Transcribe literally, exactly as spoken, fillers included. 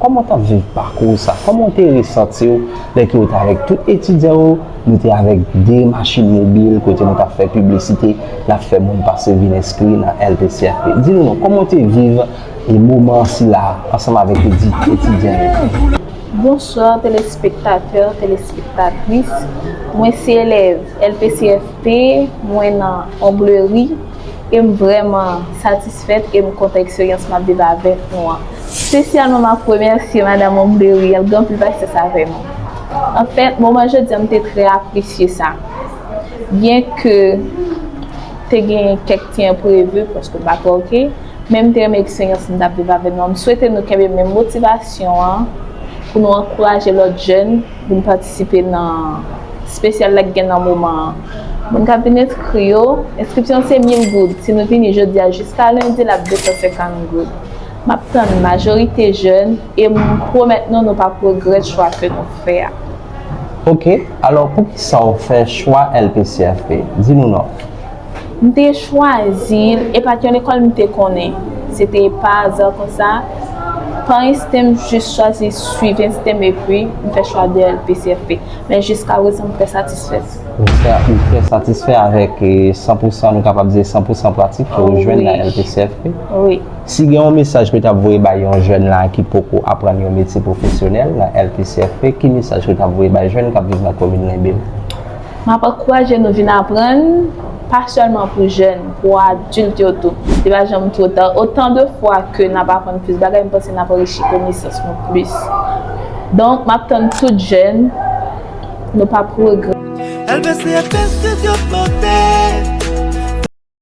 Kòman w t ap viv pakou sa? Kòman w te resanti w lè ke w te avèk tout etidyan yo? Nou te avèk de machin mobil kote nou t ap fè piblisite, n ap fè moun pase vin enskri nan L P C F P. Di nou non, kòman w te viv e moman sila ansanm avèk eti- etidyan yo? Bonswa telespektatè, telespektatris. Mwen se elèv L P C F P, mwen nan Onglerie e m vrèman satisfèt e m kontan eksperyans m ap viv avèk nou an. Espesyalman, m ap remèsye madanm Onglerie, l gen anpil pasyans avè mwen. Anfèt, moman jodi a, m te trè apresye sa. Byenke te gen kèk ti enprevi, paske m pa twò oke, men m te renmen eksperyans m t ap viv avè nou an. M swete nou kenbe menm motivasyon an pou nou ankouraje lòt jèn vin patisipe nan, espesyal la k gen nan moman an. Moun k ap vin enskri yo, enskripsyon se mil goud. Si nou vini jodi a jiska lendi, l ap de san senkant goud. M ap tann majorite jèn e m pwomèt nou, nou p ap regrèt chwa ke nou fè a. Ok, alò poukisa w fè chwa L P C F P? Di nou non. M te chwazi l, e pa t yon lekòl m te konnen. Se te pa aza konsa. Pa ensten, m jis chwazi swiv ensten m epi m fè chwa de L P C F P. Men jiska prezan, m trè satisfè. Ou trè, ou trè satisfè avèk eh, san pou san, nou kapab di san pou san pratik ke w jwenn nan Wi. L P C F P? Wi. Si gen yon mesaj ke w t ap voye bay yon jèn la ki poko aprann yon metye pwofesyonèl nan L P C F P, ki mesaj ke w t ap voye bay jèn k ap viv nan komin Lenbe? M ap ankouraje nou vin aprann, pa sèlman pou jèn, pou adilt yo tou. Li pa janm twò ta. Otan de fwa ke n ap aprann plis bagay, m panse n ap anrichi konesans nou plis. Donk, m ap tann tout jèn, nou p ap regrèt. L P C F P Studio Pote.